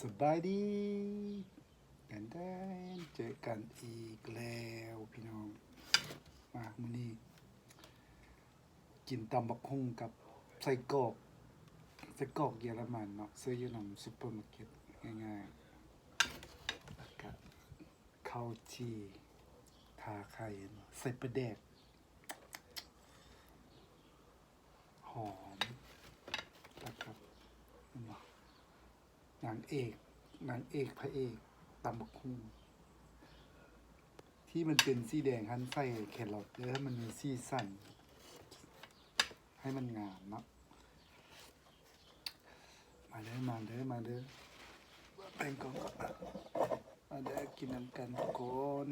ສະບາຍດີ ແດນແດນ ເຈີກັນອີກແລ້ວພີ່ນ້ອງ. ມາ ມື້ນີ້ກິນຕຳບັກຫຸ່ງກັບໄສ້ກອກ ໄສ້ກອກເຢຍລະມັນເນາະ ຊື້ຢູ່ນຳຊຸບເປີມາເກັດ ງ່າຍໆ ແລ້ວກະເຂົ້າຈີ່ ທາໄຂ່ ໃສ່ປາແດກ ຫອມ ແລ້ວກະ ເຫັນບໍ່? ນາງເອກ ນາງເອກ ພະເອກ ຕຳບັກຫຸ່ງ ທີ່ມັນເປັນສີແດງຫັ້ນ ໃສ່ແຄຣອດເດີ ໃຫ້ມັນມີສີສັນ ໃຫ້ມັນງາມເນາະ. ມາເດີ ມາເດີ ມາເດີ ແບ່ງກ່ອນ ມາເດີ ກິນນຳກັນທຸກຄົນ.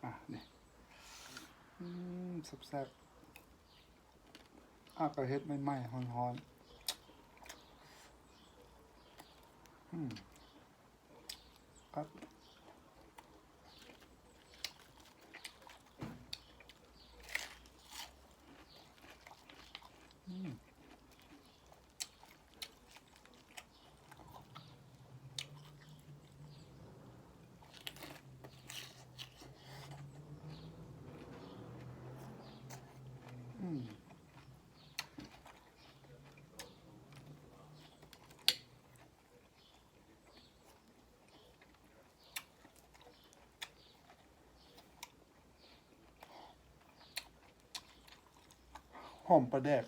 ອ່ະ ນີ້ ອືມ ແຊບໆ. ອາ ກະເຮັດໃໝ່ໆ ຮ້ອນໆ ອືມ ຄັກ ອືມ. ອືມ ຫອມປາແດກ.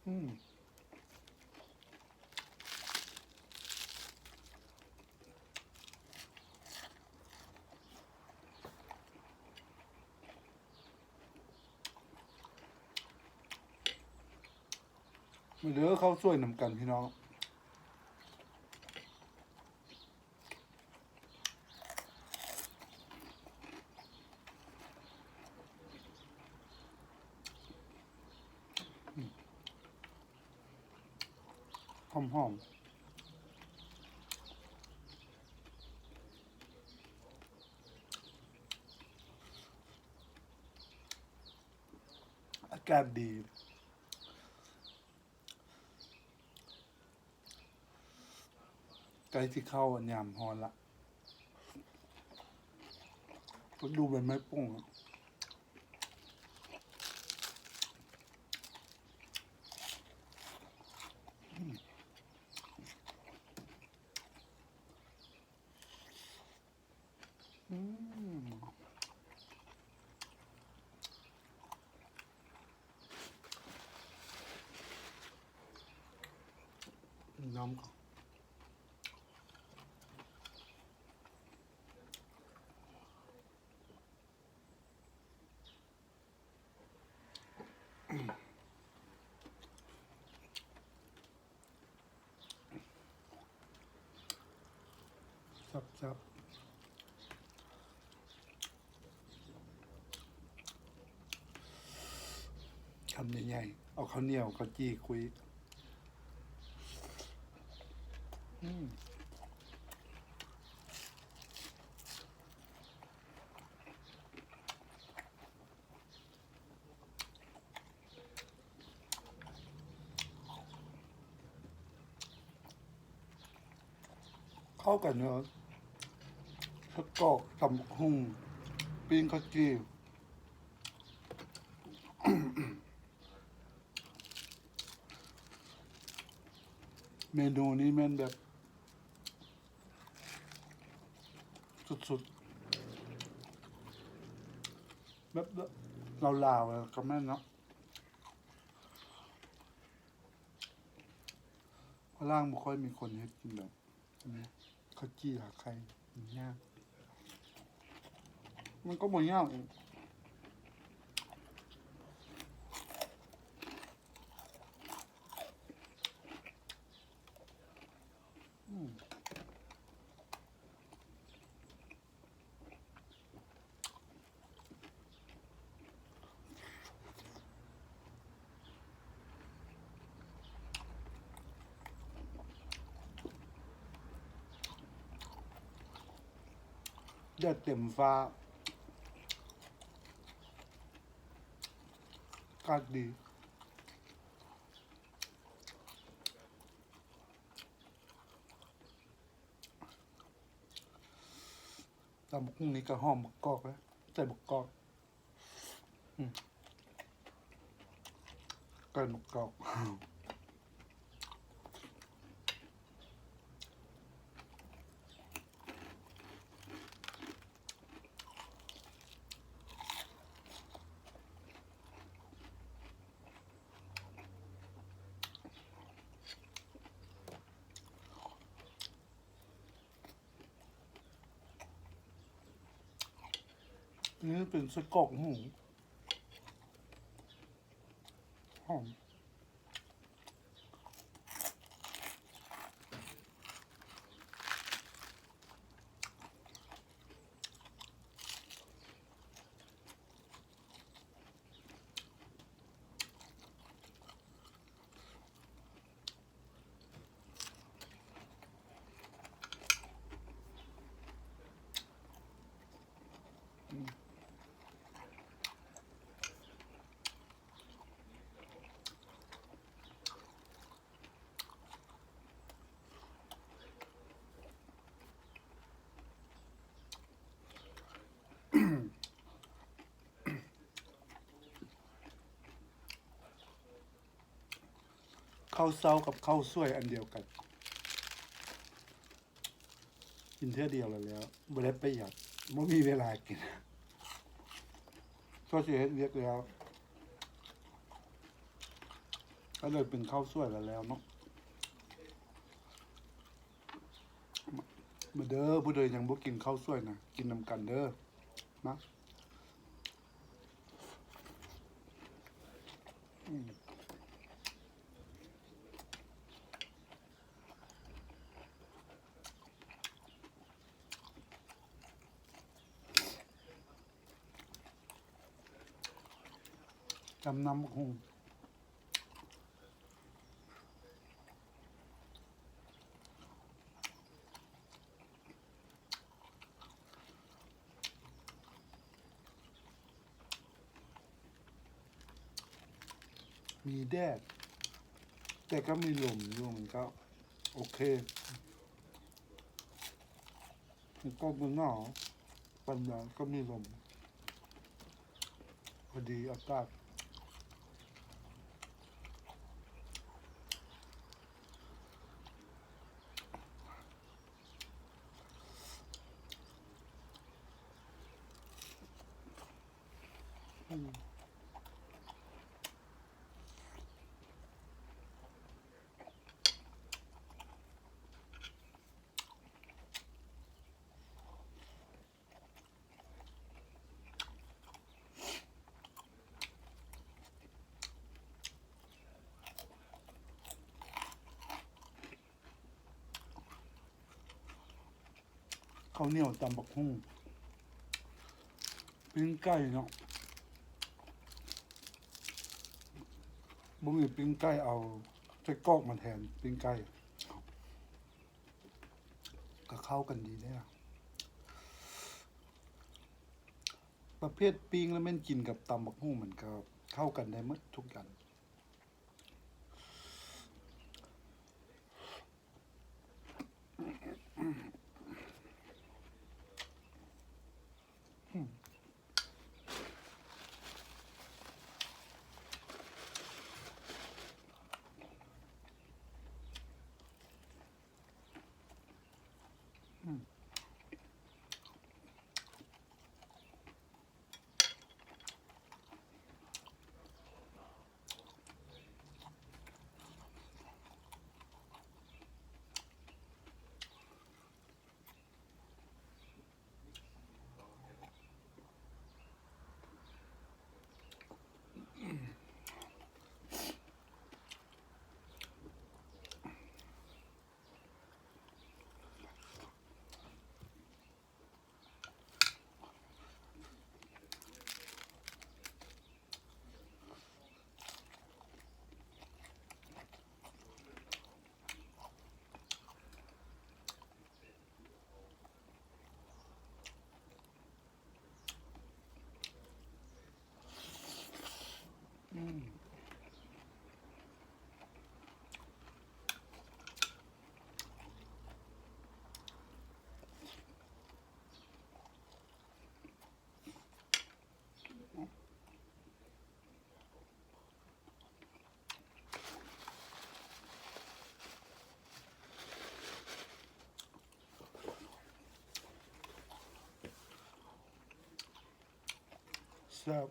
ອືມ ມາເດີ ເຂົ້າສວຍນຳກັນພີ່ນ້ອງ. ຫອມໆ ອາກາດດີ. ໃກ້ຊິເຂົ້າຍາມຮ້ອນລະ ກໍດູໃບໄມ້ປົ່ງ ອືມ ອືມ ນ້ຳ ແຊບໆ ຄຳໃຫຍ່ໆ ເອົາເຂົ້າໜຽວ ເຂົ້າຈີ່ຄຸຍ ອືມ. ເຂົ້າກັນເນາະ ໄສ້ກອກ ຕຳບັກຫຸ່ງ ປີ້ງເຂົ້າຈີ່ ເມນູນີ້ແມ່ນແບບສຸດໆ ແບບລາວໆ ກໍແມ່ນເນາະ ຝຣັ່ງບໍ່ຄ່ອຍມີຄົນເຮັດກິນແບບ ອັນນີ້ ເຂົ້າຈີ່ທາໄຂ່ ມັນຍາກ ມັນກໍບໍ່ຍາກອີກ ອືມ. ອ ແດດເຕັມຟ້າ ອາກາດດີ. ຕຳບັກຫຸ່ງນີ້ກໍຫອມບັກກອກເດ້ ໃສ່ບັກກອກ. ອືມ ໄກ່ໝາກກອກ. ນີ້ເປັນໄສ້ກອກໝູ ຫອມ. ເຂົ້າເຊົ້າກັບເຂົ້າສວຍອັນດຽວກັນ. ກິນເທື່ອດຽວແລ້ວ ແລ້ວບໍ່ໄດ້ປະຢັດ ບໍ່ມີເວລາກິນ ພໍຊິເຮັດວຽກແລ້ວ ກໍເລີຍເປັນເຂົ້າສວຍແລ້ວໆເນາະ. ມາເດີ ຜູ້ໃດຍັງບໍ່ກິນເຂົ້າສວຍນະ ກິນນຳກັນເດີ ມາ. ອືມ ຕຳນຳບັກຫຸ່ງ. ມີແດດ ແຕ່ກໍມີລົມຢູ່ ມັນກໍໂອເຄ ມັນກໍບໍ່ໜາວປານໃດ ກໍມີລົມ ພໍດີອາກາດ. ເຂົ້າໜຽວຕຳບັກຫຸ່ງ ປີ້ງໄກ່ເນາະ ບໍ່ມີປີ້ງໄກ່ ເອົາໄສ້ກອກມາແທນປີ້ງໄກ່ ກໍເຂົ້າກັນດີເດ້. ປະເພດປີ້ງແລ້ວແມ່ນກິນກັບຕຳບັກຫຸ່ງ ມັນກໍເຂົ້າກັນໄດ້ໝົດທຸກຢ່າງ. ອ ແຊບ.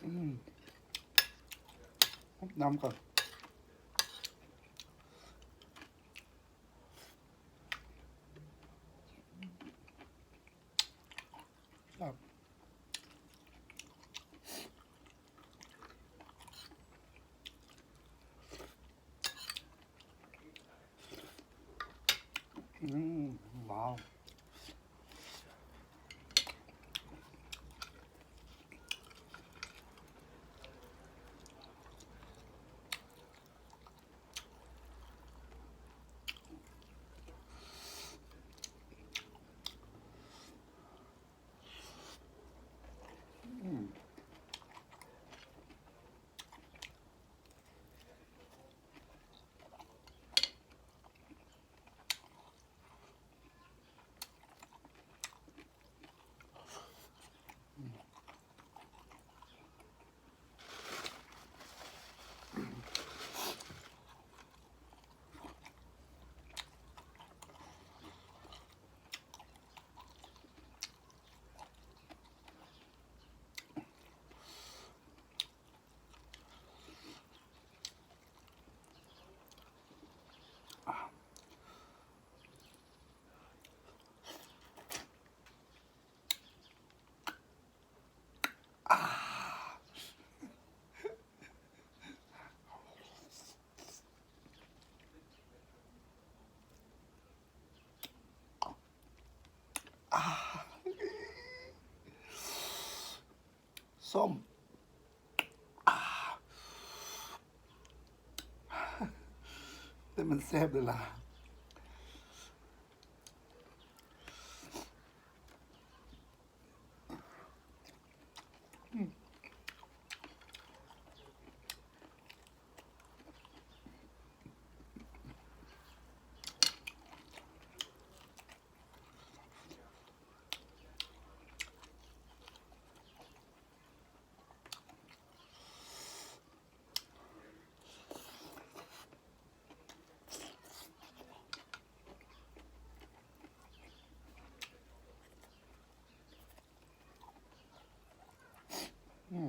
ອືມ ນ້ຳກ່ອນ. ອືມ ວ້າວ. ອືມ. ສົ້ມ ແຕ່ມັນແຊບເດ້ລະ. ອື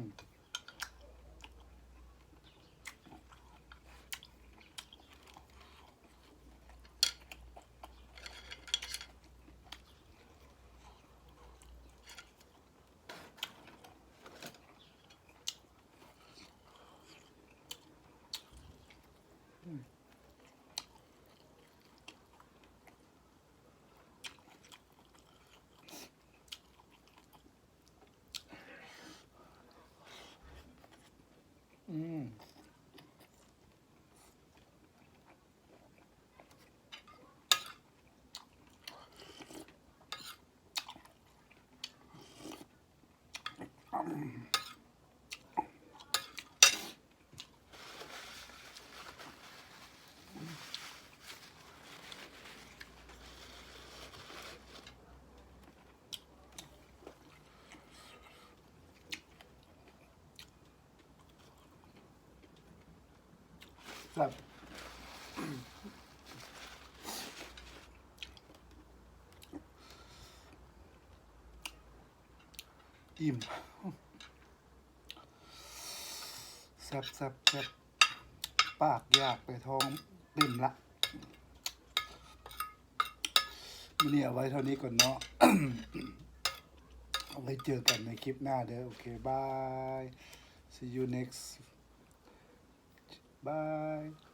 ມ. ອືມ. ແຊບ. ອີ່ມ. ແຊບໆໆ ປາກຢາກແຕ່ທ້ອງເຕັມລະ. ມື້ນີ້ເອົາໄວ້ເທົ່ານີ້ກ່ອນເນາະ. ເອົາໄວ້ເຈີກັນໃນຄລິບໜ້າເດີ. ໂອເຄ ບາຍ. See you next. Bye.